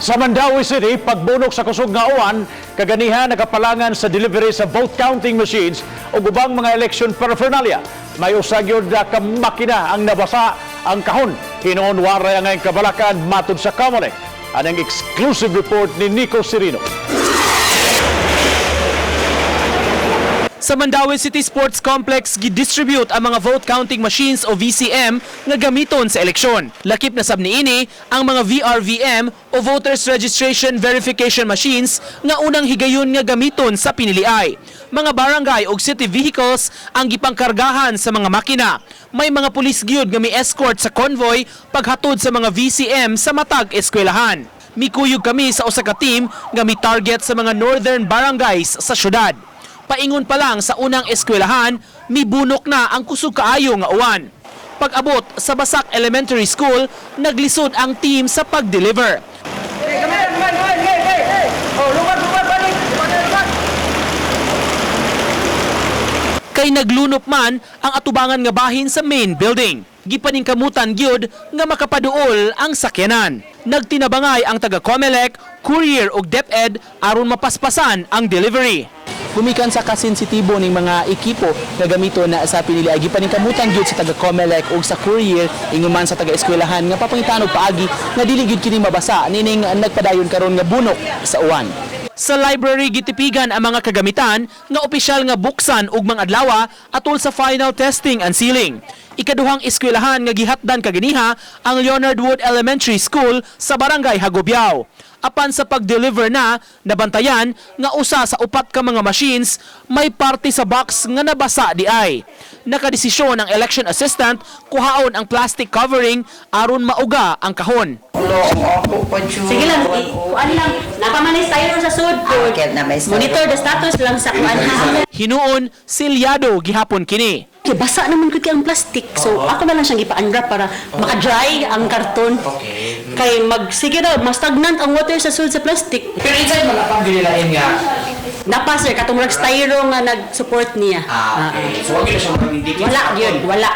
Sa Mandaue City, pagbunok sa kusog nga uwan, kaganiha nakapalangan sa delivery sa vote counting machines ug ubang mga election paraphernalia. May usa gyud ka makina ang nabasa ang kahon. Hinuon waray ang kabalakan matud sa Comelec. Anang exclusive report ni Nico Serino. Sa Mandaue City Sports Complex, gidistribute ang mga vote counting machines o VCM nga gamiton sa eleksyon. Lakip na sab niini ang mga VRVM o Voters Registration Verification Machines nga unang higayon nga gamiton sa piniliay. Mga barangay ug city vehicles ang gipangkargahan sa mga makina. May mga pulis gyud nga mi-escort sa convoy paghatod sa mga VCM sa matag eskwelahan. Mikuyog kami sa usa ka team nga mi-target sa mga northern barangays sa syudad. Paingon pa lang sa unang eskwelahan, mibunok na ang kusog kaayo nga uwan. Pag-abot sa Basak Elementary School, naglisod ang team sa pag-deliver. Kay naglunop man ang atubangan nga bahin sa main building. Gipaningkamutan gyud nga makapaduol ang sakyanan. Nagtinabangay ang taga Comelec, courier ug DepEd aron mapaspasan ang delivery. Gumikan sa kasensitibo ning mga ekipo nga gamiton na sa pinili ay gipaningkamutan gyud sa taga Comelec ug sa courier, ingon man sa taga eskwelahan nga papangitan og paagi nga dili gyud kini mabasa nining nagpadayon karon nga bunok sa uwan. Sa library, gitipigan ang mga kagamitan nga opisyal nga buksan ug mga adlaw atol sa final testing and sealing. Ikaduhang eskwelahan nga gihatdan kaganiha ang Leonard Wood Elementary School sa Barangay Hagobiao. Apan sa pag-deliver na, nabantayan nga usa sa upat ka mga machines may parte sa box nga nabasa di ay. Nakadesisyon ang election assistant kuhaon ang plastic covering aron mauga ang kahon. Sige lang, kuan lang. Napamanay tayo sa sud. Okay, na may styro. Monitor the status lang sa kuan ha. Hinuon, silyado gihapon kini. Kay basa naman ko kay ang plastic. So ako na lang siyang ipa-unwrap para maka-dry ang karton. Okay. Kay mag sige daw, mas stagnant ang water sa sud sa plastic. Pero inside wala pang ginilain nga. Napa sir, katong murag styro nga nag-support niya. Ah, okay. So wag na siya magdikit. Wala yun, wala.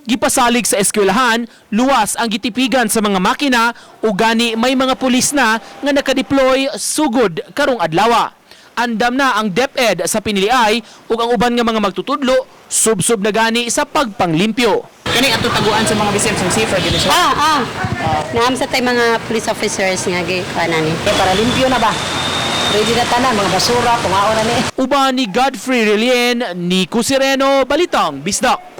Gipasalig sa eskwelahan, luwas ang gitipigan sa mga makina o gani may mga pulis na nga nakadeploy sugod karong adlawa. Andam na ang DepEd sa piniliay ug ang uban nga mga magtutudlo subsob na gani sa pagpanglimpyo. Kani ato taguan sa mga BCM sa safer gini siya. Ah. Naam sa tay mga police officers nga gi kuan ani. Para limpyo na ba? Ready na tanan, mga basura, pungaon na ni. Uban ni Godfrey Relien, Nico Sireno, Balitang Bisdak.